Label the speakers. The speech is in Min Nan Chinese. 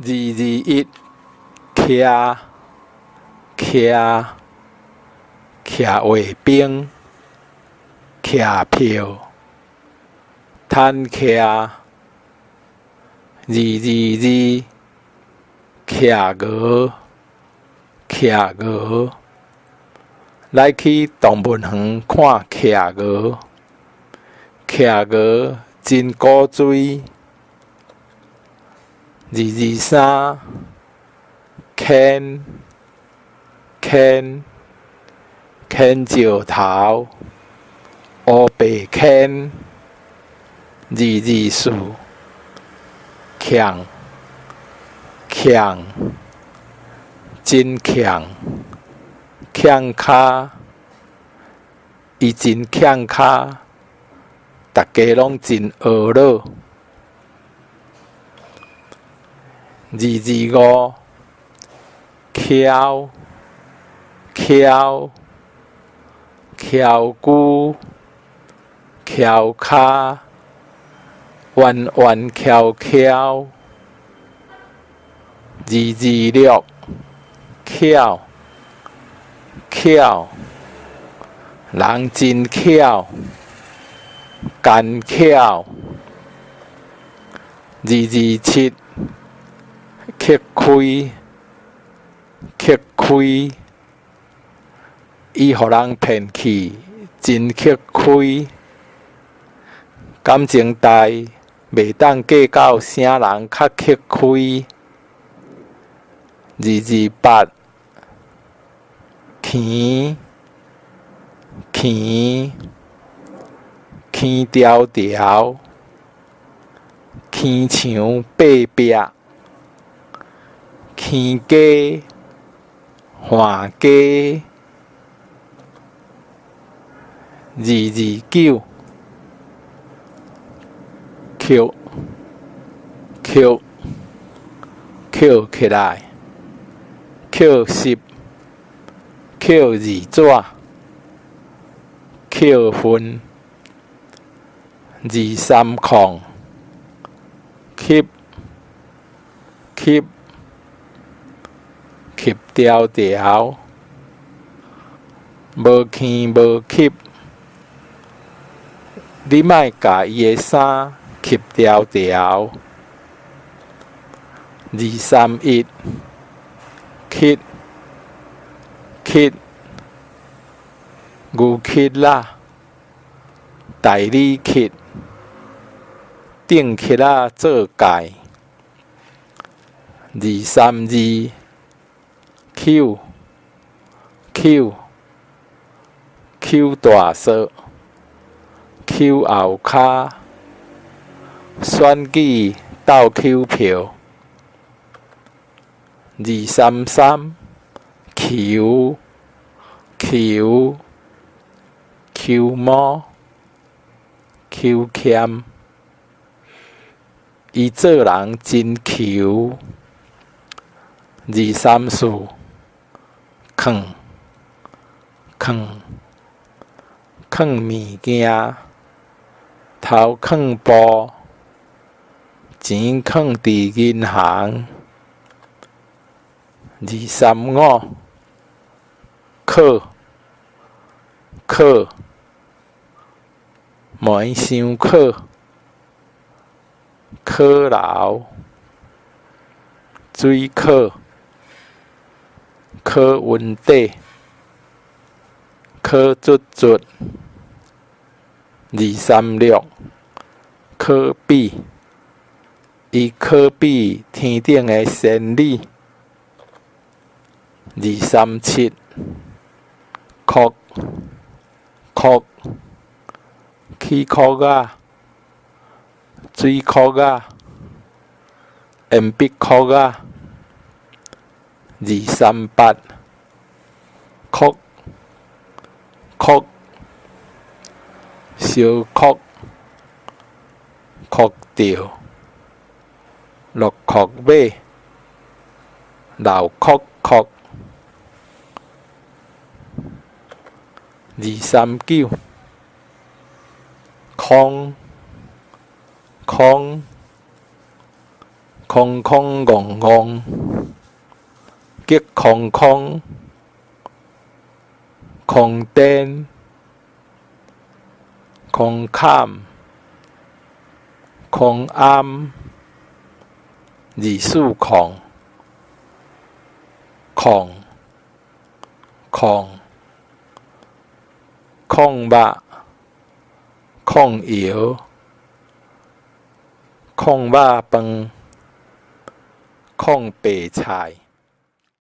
Speaker 1: 221，徛徛徛衛兵，徛票，坦克，222，徛鵝徛鵝，來去動物園看企鵝，企鵝真古錐。223，牽牽牽石頭，烏白牽。224，強強真強，強跤，伊真強跤，逐家攏真懊惱。225，蹺蹺蹺龜，蹺跤，彎彎翹翹。226，巧巧，人真巧，奸巧。227，刻開刻開，伊予人騙去，真刻開。感情代袂當計較啥人較刻開。228，墘墘墘條條，墘牆爬壁，墘雞換雞。229，抾抾抾起來，抾拾，抾字紙，抾訓。230，吸吸吸條條，無墘無吸，你莫共伊的衫吸條條。231，乞乞牛乞仔，代理乞，釘乞仔做蓋。232，搝搝搝大索，搝後跤，選舉鬥搝票。233，球球球魔，球欠，伊做人真球。234，囥囥囥物件，頭囥布，錢囥佇銀行。235，靠靠糜傷靠，靠樓，水靠，考溫底，考卒卒。236，可比，伊可比天頂的仙女。237，哭哭起哭仔，水窟仔，鉛筆殼仔。238，哭哭燒哭哭著，落哭馬，流哭哭。239，空空空空戇戇，激空空，空電，空砍，空暗，240，空，空，炕肉，炕搖，炕肉飯，炕白菜。